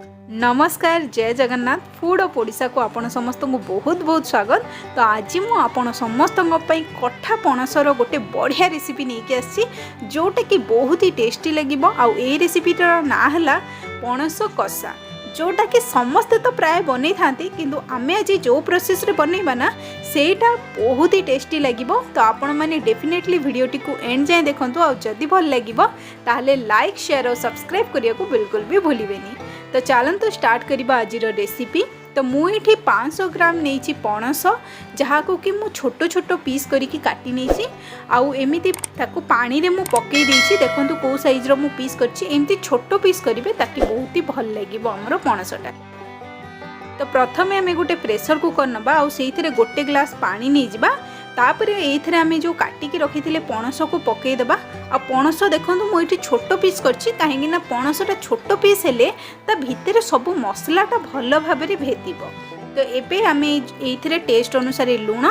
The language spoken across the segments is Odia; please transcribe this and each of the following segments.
ନମସ୍କାର, ଜୟ ଜଗନ୍ନାଥ। ଫୁଡ୍ ଅଫ୍ ଓଡ଼ିଶାକୁ ଆପଣ ସମସ୍ତଙ୍କୁ ବହୁତ ବହୁତ ସ୍ୱାଗତ। ତ ଆଜି ମୁଁ ଆପଣ ସମସ୍ତଙ୍କ ପାଇଁ କଠା ପଣସର ଗୋଟେ ବଢ଼ିଆ ରେସିପି ନେଇକି ଆସିଛି, ଯେଉଁଟାକି ବହୁତ ହି ଟେଷ୍ଟି ଲାଗିବ। ଆଉ ଏଇ ରେସିପିଟାର ନାଁ ହେଲା ପଣସ କଷା, ଯେଉଁଟାକି ସମସ୍ତେ ତ ପ୍ରାୟ ବନେଇଥାନ୍ତି, କିନ୍ତୁ ଆମେ ଆଜି ଯେଉଁ ପ୍ରୋସେସ୍ରେ ବନେଇବା ନା, ସେଇଟା ବହୁତ ହି ଟେଷ୍ଟି ଲାଗିବ। ତ ଆପଣମାନେ ଡେଫିନେଟଲି ଭିଡ଼ିଓଟିକୁ ଏଣ୍ଡ ଯାଏଁ ଦେଖନ୍ତୁ ଆଉ ଯଦି ଭଲ ଲାଗିବ, ତାହେଲେ ଲାଇକ୍, ସେୟାର ଆଉ ସବସ୍କ୍ରାଇବ୍ କରିବାକୁ ବିଲକୁଲ ବି ଭୁଲିବେନି। ତ ଚାଲନ୍ତୁ ଷ୍ଟାର୍ଟ କରିବା ଆଜିର ରେସିପି। ତ ମୁଁ ଏଠି 500 ଗ୍ରାମ ନେଇଛି ପଣସ, ଯାହାକୁ କି ମୁଁ ଛୋଟ ଛୋଟ ପିସ୍ କରିକି କାଟି ନେଇଛି ଆଉ ଏମିତି ତାକୁ ପାଣିରେ ମୁଁ ପକାଇ ଦେଇଛି। ଦେଖନ୍ତୁ କେଉଁ ସାଇଜ୍ର ମୁଁ ପିସ୍ କରିଛି। ଏମିତି ଛୋଟ ପିସ୍ କରିବେ ତାକି ବହୁତ ହି ଭଲ ଲାଗିବ ଆମର ପଣସଟା। ତ ପ୍ରଥମେ ଆମେ ଗୋଟେ ପ୍ରେସର କୁକର୍ ନେବା ଆଉ ସେଇଥିରେ ଗୋଟେ ଗ୍ଲାସ୍ ପାଣି ନେଇଯିବା। ତାପରେ ଏଇଥିରେ ଆମେ ଯେଉଁ କାଟିକି ରଖିଥିଲେ ପଣସକୁ ପକାଇଦେବା। ଆଉ ପଣସ ଦେଖନ୍ତୁ, ମୁଁ ଏଇଠି ଛୋଟ ପିସ୍ କରିଛି, କାହିଁକି ନା ପଣସଟା ଛୋଟ ପିସ୍ ହେଲେ ତା ଭିତରେ ସବୁ ମସଲାଟା ଭଲ ଭାବରେ ଭେଦିବ। ତ ଏବେ ଆମେ ଏଇଥିରେ ଟେଷ୍ଟ ଅନୁସାରେ ଲୁଣ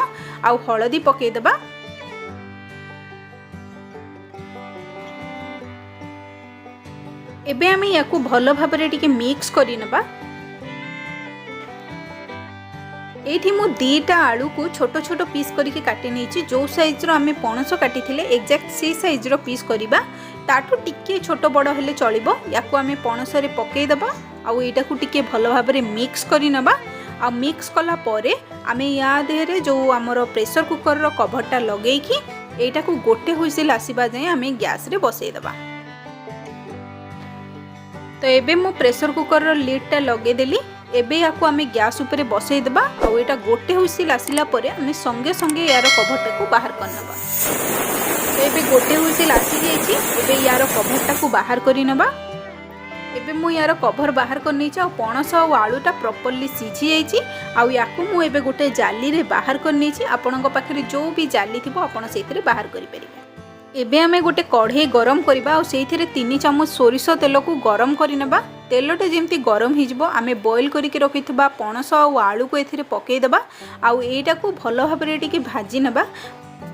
ଆଉ ହଳଦୀ ପକାଇଦେବା। ଏବେ ଆମେ ୟାକୁ ଭଲ ଭାବରେ ଟିକେ ମିକ୍ସ କରିନେବା। ଏଇଠି ମୁଁ ଦୁଇଟା ଆଳୁକୁ ଛୋଟ ଛୋଟ ପିସ୍ କରିକି କାଟି ନେଇଛି। ଯେଉଁ ସାଇଜ୍ର ଆମେ ପଣସ କାଟିଥିଲେ, ଏକ୍ଜାକ୍ଟ ସେଇ ସାଇଜ୍ର ପିସ୍ କରିବା। ତାଠୁ ଟିକିଏ ଛୋଟ ବଡ଼ ହେଲେ ଚଳିବ। ୟାକୁ ଆମେ ପଣସରେ ପକାଇଦେବା ଆଉ ଏଇଟାକୁ ଟିକେ ଭଲ ଭାବରେ ମିକ୍ସ କରିନେବା। ଆଉ ମିକ୍ସ କଲା ପରେ ଆମେ ୟା ଦେହରେ ଯେଉଁ ଆମର ପ୍ରେସର କୁକର୍ର କଭରଟା ଲଗେଇକି ଏଇଟାକୁ ଗୋଟେ ହୁଇସିଲ୍ ଆସିବା ଯାଏଁ ଆମେ ଗ୍ୟାସ୍ରେ ବସେଇଦେବା। ତ ଏବେ ମୁଁ ପ୍ରେସର କୁକର୍ର ଲିଡ୍ଟା ଲଗେଇଦେଲି। ଏବେ ୟାକୁ ଆମେ ଗ୍ୟାସ୍ ଉପରେ ବସେଇଦେବା ଆଉ ଏଇଟା ଗୋଟେ ହୁଇସିଲ୍ ଆସିଲା ପରେ ଆମେ ସଙ୍ଗେ ସଙ୍ଗେ ୟାର କଭରଟାକୁ ବାହାର କରିନେବା। ତ ଏବେ ଗୋଟେ ହୁଇସିଲ୍ ଆସିଯାଇଛି। ଏବେ ୟାର କଭରଟାକୁ ବାହାର କରିନେବା। ଏବେ ମୁଁ ୟାର କଭର ବାହାର କରିନେଇଛି ଆଉ ପଣସ ଆଉ ଆଳୁଟା ପ୍ରପରଲି ସିଝି ଯାଇଛି। ଆଉ ୟାକୁ ମୁଁ ଏବେ ଗୋଟେ ଜାଲିରେ ବାହାର କରିନେଇଛି। ଆପଣଙ୍କ ପାଖରେ ଯେଉଁ ବି ଜାଲି ଥିବ, ଆପଣ ସେଇଥିରେ ବାହାର କରିପାରିବେ। ଏବେ ଆମେ ଗୋଟେ କଢ଼େଇ ଗରମ କରିବା ଆଉ ସେଇଥିରେ 3 ଚାମଚ ସୋରିଷ ତେଲକୁ ଗରମ କରିନେବା। ତେଲଟା ଯେମିତି ଗରମ ହେଇଯିବ, ଆମେ ବଏଲ୍ କରିକି ରଖିଥିବା ପଣସ ଆଉ ଆଳୁକୁ ଏଥିରେ ପକାଇଦେବା ଆଉ ଏଇଟାକୁ ଭଲ ଭାବରେ ଟିକେ ଭାଜି ନେବା।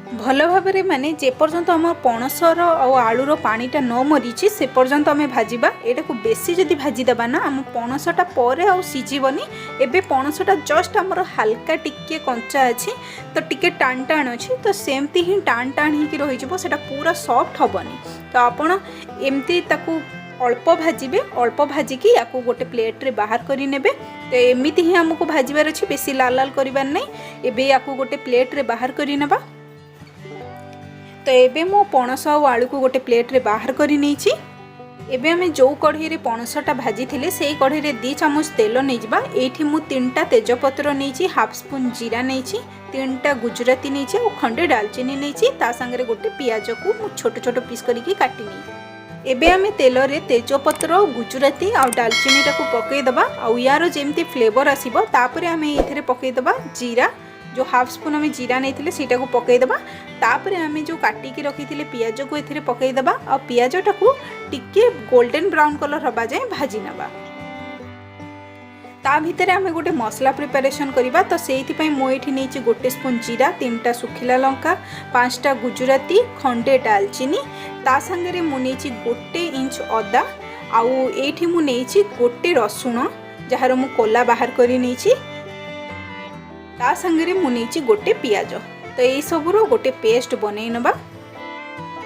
ଭଲ ଭାବରେ ମାନେ ଯେପର୍ଯ୍ୟନ୍ତ ଆମ ପଣସର ଆଉ ଆଳୁର ପାଣିଟା ନ ମରିଛି, ସେ ପର୍ଯ୍ୟନ୍ତ ଆମେ ଭାଜିବା। ଏଇଟାକୁ ବେଶୀ ଯଦି ଭାଜିଦେବା ନା, ଆମ ପଣସଟା ପରେ ଆଉ ସିଝିବନି। ଏବେ ପଣସଟା ଜଷ୍ଟ ଆମର ହାଲକା ଟିକେ କଞ୍ଚା ଅଛି, ତ ଟିକେ ଟାଣ ଟାଣ ଅଛି, ତ ସେମିତି ହିଁ ଟାଣ ଟାଣ ହେଇକି ରହିଯିବ। ସେଇଟା ପୁରା ସଫ୍ଟ ହେବନି। ତ ଆପଣ ଏମିତି ତାକୁ ଅଳ୍ପ ଭାଜିବେ। ଅଳ୍ପ ଭାଜିକି ୟାକୁ ଗୋଟେ ପ୍ଲେଟ୍ରେ ବାହାର କରି ନେବେ। ତ ଏମିତି ହିଁ ଆମକୁ ଭାଜିବାର ଅଛି, ବେଶୀ ଲାଲ ଲାଲ କରିବାର ନାହିଁ। ଏବେ ୟାକୁ ଗୋଟେ ପ୍ଲେଟ୍ରେ ବାହାର କରି ନେବା। ତ ଏବେ ମୁଁ ପଣସ ଆଉ ଆଳୁକୁ ଗୋଟେ ପ୍ଲେଟ୍ରେ ବାହାର କରି ନେଇଛି। ଏବେ ଆମେ ଯେଉଁ କଢ଼େଇରେ ପଣସଟା ଭାଜିଥିଲେ, ସେଇ କଢ଼େଇରେ 2 ଚାମଚ ତେଲ ନେଇଯିବା। ଏଇଠି ମୁଁ ତିନିଟା ତେଜପତ୍ର ନେଇଛି, ହାଫ୍ ସ୍ପୁନ୍ ଜିରା ନେଇଛି, ତିନିଟା ଗୁଜୁରାତି ନେଇଛି ଆଉ ଖଣ୍ଡେ ଡାଲଚିନି ନେଇଛି। ତା ସାଙ୍ଗରେ ଗୋଟେ ପିଆଜକୁ ମୁଁ ଛୋଟ ଛୋଟ ପିସ୍ କରିକି କାଟି ନେଇଛି। ଏବେ ଆମେ ତେଲରେ ତେଜପତ୍ର, ଗୁଜୁରାତି ଆଉ ଡାଲଚିନିଟାକୁ ପକାଇଦେବା ଆଉ ୟାର ଯେମିତି ଫ୍ଲେଭର ଆସିବ, ତାପରେ ଆମେ ଏଇଥିରେ ପକାଇଦେବା ଜିରା। ଯେଉଁ ହାଫ୍ ସ୍ପୁନ୍ ଆମେ ଜିରା ନେଇଥିଲେ, ସେଇଟାକୁ ପକାଇଦେବା। ତାପରେ ଆମେ ଯେଉଁ କାଟିକି ରଖିଥିଲେ ପିଆଜକୁ ଏଥିରେ ପକାଇଦେବା ଆଉ ପିଆଜଟାକୁ ଟିକେ ଗୋଲ୍ଡେନ୍ ବ୍ରାଉନ୍ କଲର୍ ହେବା ଯାଏଁ ଭାଜି ନେବା। ତା ଭିତରେ ଆମେ ଗୋଟେ ମସଲା ପ୍ରିପାରେସନ୍ କରିବା। ତ ସେଇଥିପାଇଁ ମୁଁ ଏଇଠି ନେଇଛି ଗୋଟେ ସ୍ପୁନ୍ ଜିରା, ତିନିଟା ଶୁଖିଲା ଲଙ୍କା, ପାଞ୍ଚଟା ଗୁଜୁରାତି, ଖଣ୍ଡେ ଡାଲଚିନି। ତା ସାଙ୍ଗରେ ମୁଁ ନେଇଛି 1 ଇଞ୍ଚ ଅଦା ଆଉ ଏଇଠି ମୁଁ ନେଇଛି ଗୋଟେ ରସୁଣ, ଯାହାର ମୁଁ କୋଲା ବାହାର କରି ନେଇଛି। ତା ସାଙ୍ଗରେ ମୁଁ ନେଇଛି ଗୋଟେ ପିଆଜ। ତ ଏଇସବୁର ଗୋଟେ ପେଷ୍ଟ ବନେଇ ନେବା।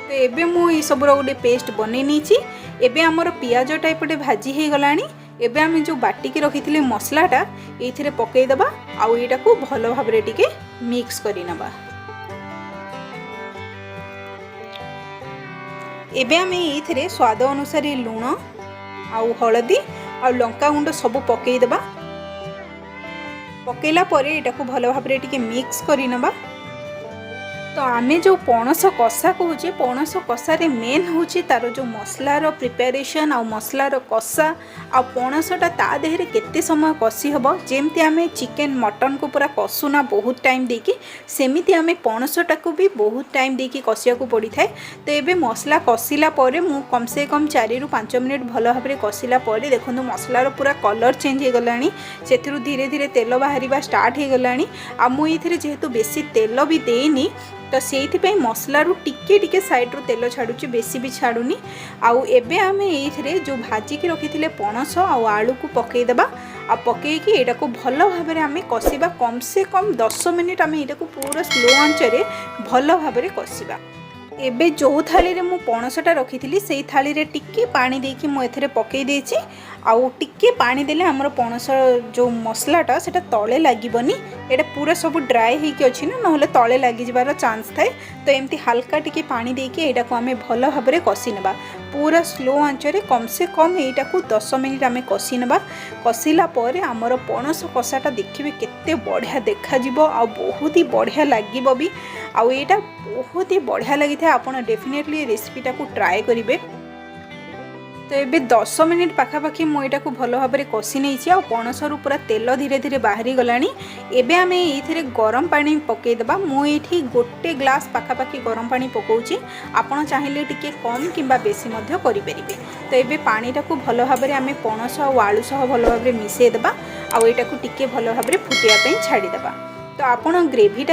ତ ଏବେ ମୁଁ ଏଇସବୁର ଗୋଟେ ପେଷ୍ଟ ବନେଇ ନେଇଛି। ଏବେ ଆମର ପିଆଜଟା ଏପଟେ ଭାଜି ହେଇଗଲାଣି। ଏବେ ଆମେ ଯେଉଁ ବାଟିକି ରଖିଥିଲେ ମସଲାଟା, ଏଇଥିରେ ପକାଇଦେବା ଆଉ ଏଇଟାକୁ ଭଲ ଭାବରେ ଟିକେ ମିକ୍ସ କରିନେବା। ଏବେ ଆମେ ଏଇଥିରେ ସ୍ୱାଦ ଅନୁସାରେ ଲୁଣ ଆଉ ହଳଦୀ ଆଉ ଲଙ୍କାଗୁଣ୍ଡ ସବୁ ପକାଇଦେବା। ପକାଇଲା ପରେ ଏଇଟାକୁ ଭଲ ଭାବରେ ଟିକେ ମିକ୍ସ କରିନେବା। ତ ଆମେ ଯେଉଁ ପଣସ କଷା କହୁଛେ, ପଣସ କଷାରେ ମେନ୍ ହେଉଛି ତାର ଯେଉଁ ମସଲାର ପ୍ରିପାରେସନ୍ ଆଉ ମସଲାର କଷା ଆଉ ପଣସଟା ତା ଦେହରେ କେତେ ସମୟ କଷି ହେବ। ଯେମିତି ଆମେ ଚିକେନ୍, ମଟନ୍କୁ ପୁରା କଷୁନା ବହୁତ ଟାଇମ୍ ଦେଇକି, ସେମିତି ଆମେ ପଣସଟାକୁ ବି ବହୁତ ଟାଇମ୍ ଦେଇକି କଷିବାକୁ ପଡ଼ିଥାଏ। ତ ଏବେ ମସଲା କଷିଲା ପରେ ମୁଁ କମ୍ ସେ କମ୍ 4ରୁ 5 ମିନିଟ୍ ଭଲ ଭାବରେ କଷିଲା ପରେ ଦେଖନ୍ତୁ, ମସଲାର ପୁରା କଲର୍ ଚେଞ୍ଜ ହେଇଗଲାଣି। ସେଥିରୁ ଧୀରେ ଧୀରେ ତେଲ ବାହାରିବା ଷ୍ଟାର୍ଟ ହେଇଗଲାଣି। ଆଉ ମୁଁ ଏଇଥିରେ ଯେହେତୁ ବେଶୀ ତେଲ ବି ଦେଇନି ତ ସେଇଥିପାଇଁ ମସଲାରୁ ଟିକେ ଟିକେ ସାଇଡ଼ରୁ ତେଲ ଛାଡ଼ୁଛି, ବେଶୀ ବି ଛାଡ଼ୁନି। ଆଉ ଏବେ ଆମେ ଏଇଥିରେ ଯେଉଁ ଭାଜିକି ରଖିଥିଲେ ପଣସ ଆଉ ଆଳୁକୁ ପକାଇଦେବା। ଆଉ ପକାଇକି ଏଇଟାକୁ ଭଲ ଭାବରେ ଆମେ କଷିବା। କମ୍ ସେ କମ୍ 10 ମିନିଟ୍ ଆମେ ଏଇଟାକୁ ପୁରା ସ୍ଲୋ ଆଞ୍ଚରେ ଭଲ ଭାବରେ କଷିବା। ଏବେ ଯେଉଁ ଥାଳିରେ ମୁଁ ପଣସଟା ରଖିଥିଲି, ସେଇ ଥାଳିରେ ଟିକେ ପାଣି ଦେଇକି ମୁଁ ଏଥିରେ ପକାଇ ଦେଇଛି। ଆଉ ଟିକେ ପାଣି ଦେଲେ ଆମର ପଣସ ଯେଉଁ ମସଲାଟା, ସେଇଟା ତଳେ ଲାଗିବନି। ଏଇଟା ପୁରା ସବୁ ଡ୍ରାଏ ହେଇକି ଅଛି ନା, ନହେଲେ ତଳେ ଲାଗିଯିବାର ଚାନ୍ସ ଥାଏ। ତ ଏମିତି ହାଲକା ଟିକେ ପାଣି ଦେଇକି ଏଇଟାକୁ ଆମେ ଭଲ ଭାବରେ କଷି ନେବା। ପୁରା ସ୍ଲୋ ଆଞ୍ଚରେ କମ୍ ସେ କମ୍ ଏଇଟାକୁ 10 ମିନିଟ୍ ଆମେ କଷି ନେବା। କଷିଲା ପରେ ଆମର ପଣସ କଷାଟା ଦେଖିବେ କେତେ ବଢ଼ିଆ ଦେଖାଯିବ ଆଉ ବହୁତ ହି ବଢ଼ିଆ ଲାଗିବ ବି। ଆଉ ଏଇଟା ବହୁତ ହି ବଢ଼ିଆ ଲାଗିଥାଏ। ଆପଣ ଡେଫିନେଟଲି ଏ ରେସିପିଟାକୁ ଟ୍ରାଏ କରିବେ। ତ ଏବେ 10 ମିନିଟ୍ ପାଖାପାଖି ମୁଁ ଏଇଟାକୁ ଭଲ ଭାବରେ କଷି ନେଇଛି ଆଉ ପଣସରୁ ପୁରା ତେଲ ଧୀରେ ଧୀରେ ବାହାରି ଗଲାଣି। ଏବେ ଆମେ ଏଇଥିରେ ଗରମ ପାଣି ପକାଇଦେବା। ମୁଁ ଏଇଠି ଗୋଟେ ଗ୍ଲାସ୍ ପାଖାପାଖି ଗରମ ପାଣି ପକାଉଛି। ଆପଣ ଚାହିଁଲେ ଟିକେ କମ୍ କିମ୍ବା ବେଶୀ ମଧ୍ୟ କରିପାରିବେ। ତ ଏବେ ପାଣିଟାକୁ ଭଲ ଭାବରେ ଆମେ ପଣସ ଆଉ ଆଳୁ ସହ ଭଲ ଭାବରେ ମିଶାଇଦେବା ଆଉ ଏଇଟାକୁ ଟିକେ ଭଲ ଭାବରେ ଫୁଟିବା ପାଇଁ ଛାଡ଼ିଦେବା। ତ ଆପଣ ଗ୍ରେଭି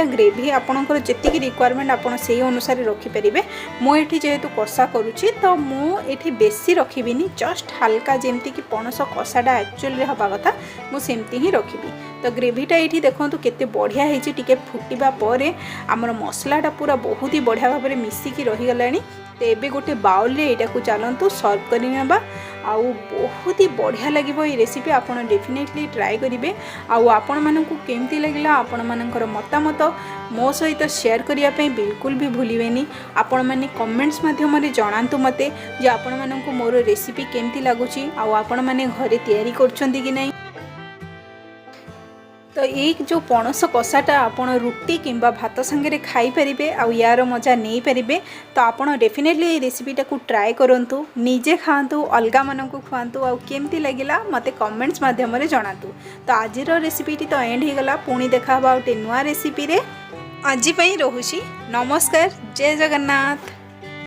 ଆପଣଙ୍କର ଯେତିକି ରିକ୍ୱାରମେଣ୍ଟ, ଆପଣ ସେଇ ଅନୁସାରେ ରଖିପାରିବେ। ମୁଁ ଏଠି ଯେହେତୁ କଷା କରୁଛି, ତ ମୁଁ ଏଠି ବେଶୀ ରଖିବିନି। ଜଷ୍ଟ ହାଲକା, ଯେମିତିକି ପଣସ କଷାଟା ଆକ୍ଚୁଆଲିରେ ହେବା କଥା, ମୁଁ ସେମିତି ହିଁ ରଖିବି। ତ ଗ୍ରେଭିଟା ଏଇଠି ଦେଖନ୍ତୁ କେତେ ବଢ଼ିଆ ହେଇଛି। ଟିକେ ଫୁଟିବା ପରେ ଆମର ମସଲାଟା ପୁରା ବହୁତ ହି ବଢ଼ିଆ ଭାବରେ ମିଶିକି ରହିଗଲାଣି। ତ ଏବେ ଗୋଟେ ବାଉଲରେ ଏଇଟାକୁ ଚାଲନ୍ତୁ ସର୍ଭ କରିନେବା। ଆଉ ବହୁତ ହି ବଢ଼ିଆ ଲାଗିବ ଏଇ ରେସିପି। ଆପଣ ଡେଫିନେଟଲି ଟ୍ରାଏ କରିବେ ଆଉ ଆପଣମାନଙ୍କୁ କେମିତି ଲାଗିଲା, ଆପଣମାନଙ୍କର ମତାମତ ମୋ ସହିତ ସେୟାର କରିବା ପାଇଁ ବିଲକୁଲ ବି ଭୁଲିବେନି। ଆପଣମାନେ କମେଣ୍ଟସ୍ ମାଧ୍ୟମରେ ଜଣାନ୍ତୁ ମୋତେ ଯେ ଆପଣମାନଙ୍କୁ ମୋର ରେସିପି କେମିତି ଲାଗୁଛି ଆଉ ଆପଣମାନେ ଘରେ ତିଆରି କରୁଛନ୍ତି କି ନାହିଁ। ତ ଏଇ ଯେଉଁ ପଣସ କଷାଟା ଆପଣ ରୁଟି କିମ୍ବା ଭାତ ସାଙ୍ଗରେ ଖାଇପାରିବେ ଆଉ ୟାର ମଜା ନେଇପାରିବେ। ତ ଆପଣ ଡେଫିନେଟଲି ଏଇ ରେସିପିଟାକୁ ଟ୍ରାଏ କରନ୍ତୁ, ନିଜେ ଖାଆନ୍ତୁ, ଅଲଗାମାନଙ୍କୁ ଖୁଆନ୍ତୁ ଆଉ କେମିତି ଲାଗିଲା ମୋତେ କମେଣ୍ଟସ୍ ମାଧ୍ୟମରେ ଜଣାନ୍ତୁ। ତ ଆଜିର ରେସିପିଟି ତ ଏଣ୍ଡ ହେଇଗଲା। ପୁଣି ଦେଖା ହେବ ଆଉ ଗୋଟେ ନୂଆ ରେସିପିରେ। ଆଜି ପାଇଁ ରହୁଛି। ନମସ୍କାର, ଜୟ ଜଗନ୍ନାଥ।